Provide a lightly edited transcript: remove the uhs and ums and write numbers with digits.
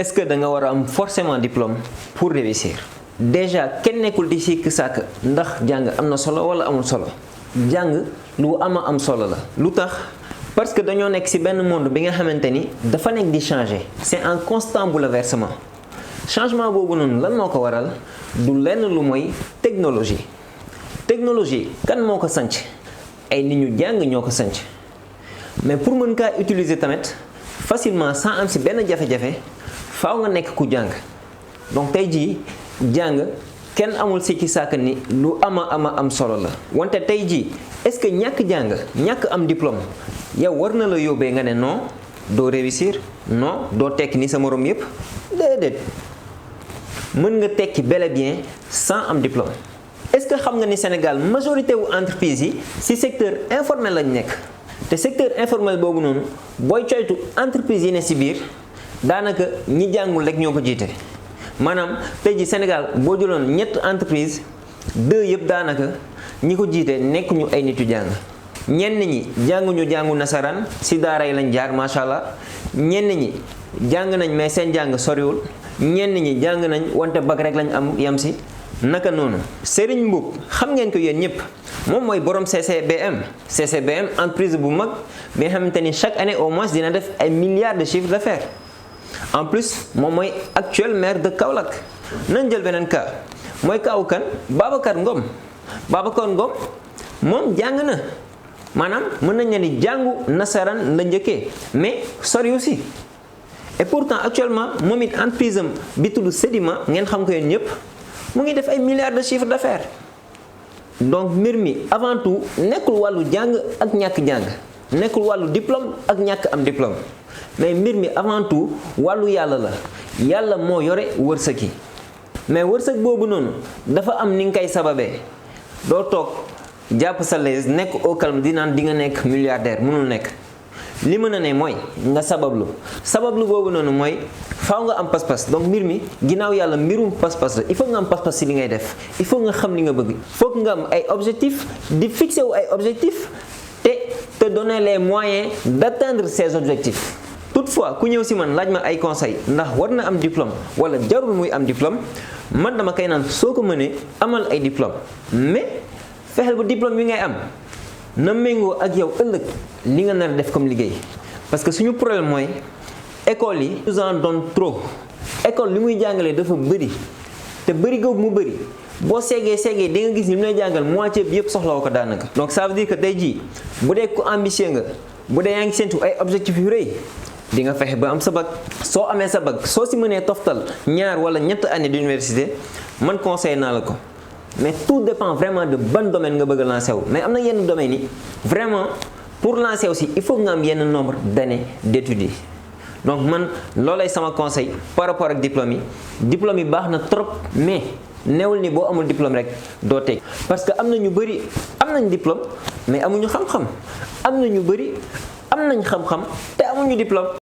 est-ce que da nga war a am forcément diplôme pour réussir? déjà kenn nekkul di sikk sàkk ndax jàng am na solo wala amul solo jàng lu am solo la. lu tax parce que dañoo nekk ci benn monde bi nga xamante ni dafa nekk di changer. c'est un constant bouleversement changement boobu noonu lan moo ko waral du lenn lu mooy technologie. technologie kan moo ko sanc ay nit ñu jàng ñoo ko sanc mais pour mën kaa utiliser tamit facilement sans am ci benn jafe-jafe faaw nga nekk ku jàng donc tey jii jàng kenn amul sikki sàkk ni lu am solo la. wante tey jii est-ce que ñàkk jàng ñàkk am diplôme yow war na la yóbbee nga ne non doo réussir non doo tekki ni sa moroom yépp déedéet mën nga tekki bel et bien sans am diplôme. est-ce que xam nga ni Sénégal majorité wu entreprise yi ci secteur informel lañ nekk te secteur informel boobu noonu booy coytu entreprise yi ne ci biir daanaka ñi jàngul rek ñoo ko jiite. maanaam tey ji Sénégal boo jëloon ñett entreprise 2 yëpp daanaka ñi ko jiite nekkuñu ay nit yu jàng ñenn ñi jàngu nasaraan ci daara yi lañ jaar macha allah ñenn ñi jàng nañ mais seen jàng soriwul ñenn ñi jàng nañ wante bac rek lañ am yam ci. naka noonu Serigne Mboup xam ngeen ko yéen ñëpp moom mooy borom CCBM entreprise bu mag bi nga xamante ni chaque année au moins dina def ay milliards de chiffre d'affaires. en plus moom mooy actuel maire de Kaolack. nañ jël beneen cas mooy kaawu kan Babacar Ngom moom jàng na maanaam mën nañ ne ni jàngu nasaraan la njëkkee mais sori aussi et pourtant actuellement moom it entreprise am bi tudd Sedima ngeen xam ko yéen ñëpp mu ngi def ay milliards de chiffre d'affaires. donc mbir mi avant tout nekkul wàllu jàng ak ñàkk jàng nekkul wàllu diplôme ak ñàkk am diplôme. mais mbir mi avant tout wàllu yàlla la yàlla moo yore wërsëg yi mais wërsëg boobu noonu dafa am ni nga koy sababee doo toog jàpp sa lees nekk au calme di naan di nga nekk milliardaire mënul nekk li mën a ne mooy nga sabablu boobu noonu mooy faaw nga am pas-pas. donc mbir mi ginnaaw yàlla mbirum pas-pas la il faut nga am pas-pas ci li ngay def il faut nga xam li nga bëgg faut nga am ay objectifs di fixer wu ay objectifs te donner les moyens d'atteindre ces objectifs. toutefois ku ñëw ci man laaj ma ay conseils ndax war na am diplôme wala jarul muy am diplôme man dama koy naan soo ko mënee amal ay diplôme mais fexeel bu diplôme yi ngay am na méngoo ak yow ëllëg li nga nar a def comme liggéey. parce que suñu problème mooy école yi nous en donne trop école li muy jàngalee dafa bëri te bëri googu mu bëri boo seegee di nga gis ni mu lay jàngal moitié bi yëpp soxlawu ko daanaka. donc ça veut dire que tey jii bu dee ku ambitieux nga bu dee yaa ngi séntu ay objectifs yu rëy di nga fexe ba am sa bac soo amee sa bac soo ci mënee toftal 2 wala 3 années d'université man conseil naa la ko mais tout dépend vraiment de ban domaine nga bëgg a lancer wu. mais am na yenn domaines yi vraiment pour lancer aussi il faut nga am yenn nombre d'années d'études yi. donc man loolay sama conseil par rapport ak diplôme yi baax na trop mais newul ni boo amul diplôme rek doo teg. parce que am na ñu bëri am nañ diplôme mais amuñu xam-xam am na ñu bëri am nañ xam-xam te amuñu diplôme.